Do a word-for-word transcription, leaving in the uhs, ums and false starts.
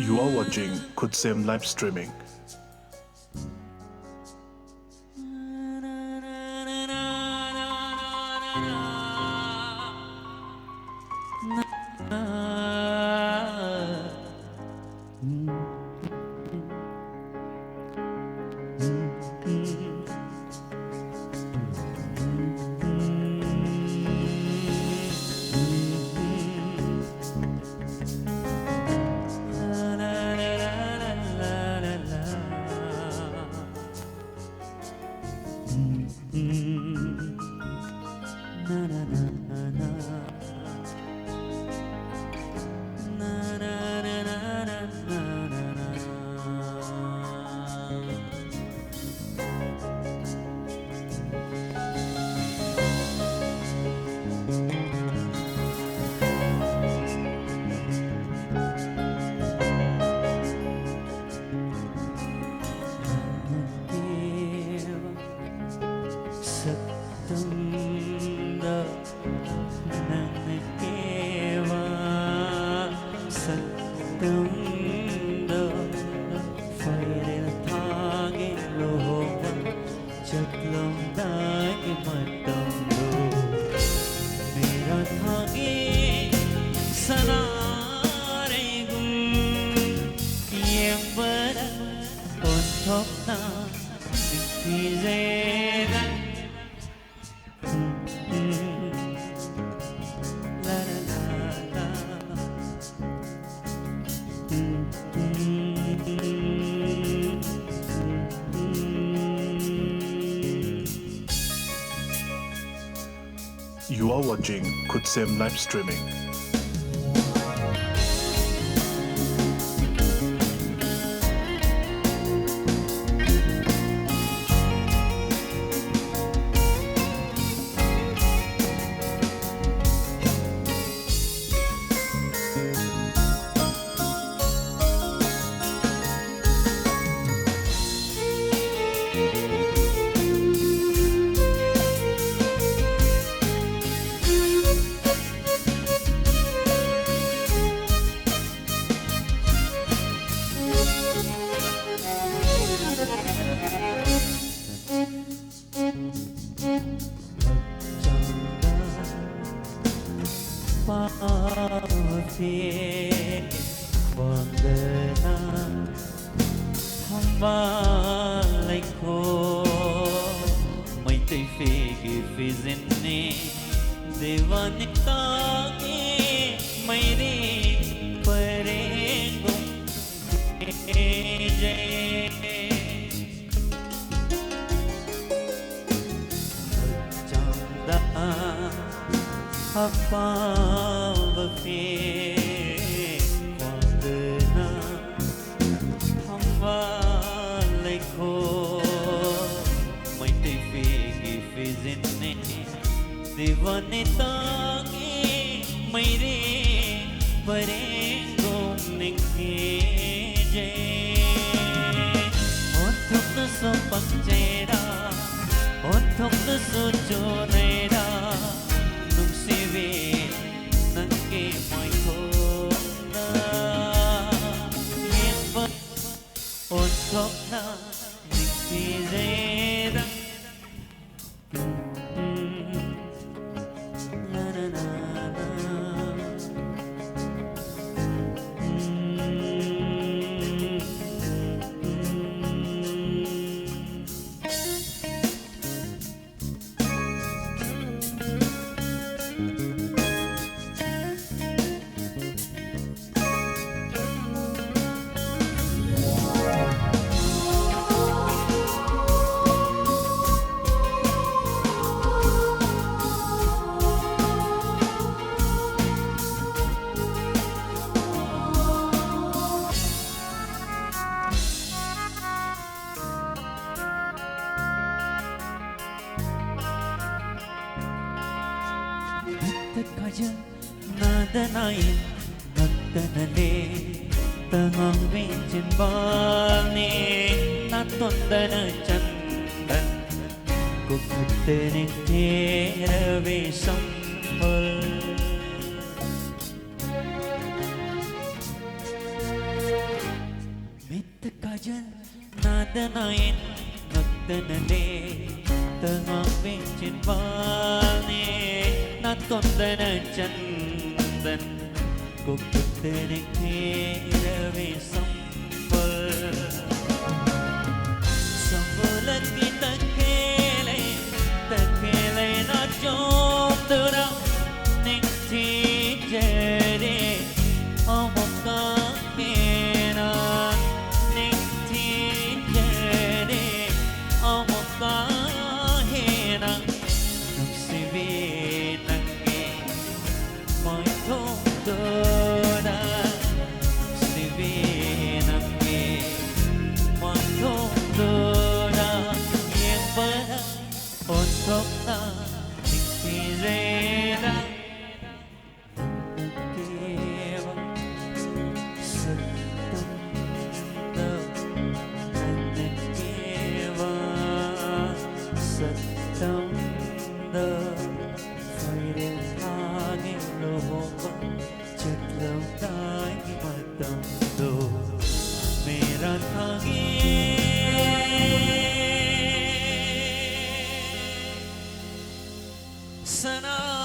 You are watching Khutsem live streaming. ꯅꯪꯅ ꯀꯦꯕ ꯁꯛꯇꯝꯗ, ꯅꯪꯅ ꯀꯦꯕ ꯁꯛꯇꯝꯗ, ꯐꯩꯔꯦꯜ ꯊꯥꯒꯤ ꯂꯨꯍꯣꯡꯕ ꯆꯠꯂꯝꯗꯥꯏꯒꯤ ꯃꯇꯝꯗꯣ, ꯃꯦꯔꯥ ꯊꯥꯒꯤ ꯁꯅꯥꯔꯩꯒꯨꯝ ꯌꯦꯡꯕꯗ ꯑꯣꯟꯊꯣꯛꯅ ꯅꯨꯡꯁꯤꯖꯩꯗ꯫ You are watching Khutsem live streaming. ꯄꯥꯂꯩꯈꯣ Meitei ꯐꯤꯒꯤ ꯐꯤꯖꯤꯟꯅꯤ, ꯗꯤꯋꯥꯅꯤ ꯇꯥꯒꯤ ꯃꯩꯔꯤ ꯄꯔꯦꯡꯒꯨꯝ ꯐꯤꯖꯩ꯫ ꯍꯛꯆꯥꯡꯗ ꯑꯄꯥꯝꯕ ꯐꯤ ꯈ꯭ꯋꯥꯡꯗꯅ ꯊꯝꯕ ꯂꯩꯈꯣ ꯃꯩꯇꯩ ꯐꯤꯒꯤ ꯐꯤꯖꯤꯟꯅꯤ꯫ ꯗꯤꯋꯥꯅꯤ ꯇꯥꯒꯤ ꯃꯩꯔꯤ ꯄꯔꯦꯡꯒꯨꯝ ꯅꯤꯡꯊꯤꯖꯩ꯫ ꯑꯣꯟꯊꯣꯛꯅꯁꯨ ꯄꯛꯆꯩꯔꯥ, ꯑꯣꯟꯊꯣꯛꯅꯁꯨ ꯆꯨꯅꯩꯔꯥ, ꯅꯨꯡꯁꯤꯕꯤ ꯅꯪꯒꯤ ꯃꯥꯏꯊꯣꯡꯗ ꯌꯦꯡꯕ ꯑꯣꯟꯊꯣꯛꯅ ꯅꯤꯡꯊꯤꯖꯩꯗ꯫ ꯈꯥꯖꯟ ꯅꯥꯗꯅ ꯏꯟ ꯉꯛꯇꯅ ꯂꯦ, ꯇꯉꯥꯡꯕꯤ ꯆꯤꯟꯕꯥꯜꯅꯤ ꯅꯥꯇꯣꯟꯗꯅ ꯆꯟꯗꯟ, ꯀꯣꯛꯊꯛꯇꯅ ꯊꯦꯔꯕꯤ ꯁꯝꯕꯜ꯫ ꯃꯤꯠꯇ ꯀꯥꯖꯜ ꯅꯥꯗꯅ ꯏꯟ ꯉꯛꯇꯅ ꯂꯦ, ꯇꯉꯥꯡꯕꯤ ꯆꯤꯟꯕꯥꯜꯅꯤ ꯅꯥꯇꯣꯟꯗꯅ ꯆꯟꯗꯟ, ꯀꯣꯛꯊꯛꯇꯅ ꯊꯦꯔꯕꯤ ꯁꯝꯕꯜ꯫ ꯇꯝꯗ ꯅꯪꯅ ꯀꯦꯕ ꯁꯛꯇꯝꯗ ꯐꯩꯔꯦꯜ ꯊꯥꯒꯤ ꯂꯨꯍꯣꯡꯕ ꯆꯠꯂꯝꯗꯥꯏꯒꯤ ꯃꯇꯝꯗꯣ ꯃꯦꯔꯥ ꯊꯥꯒꯤ ꯁꯅꯥ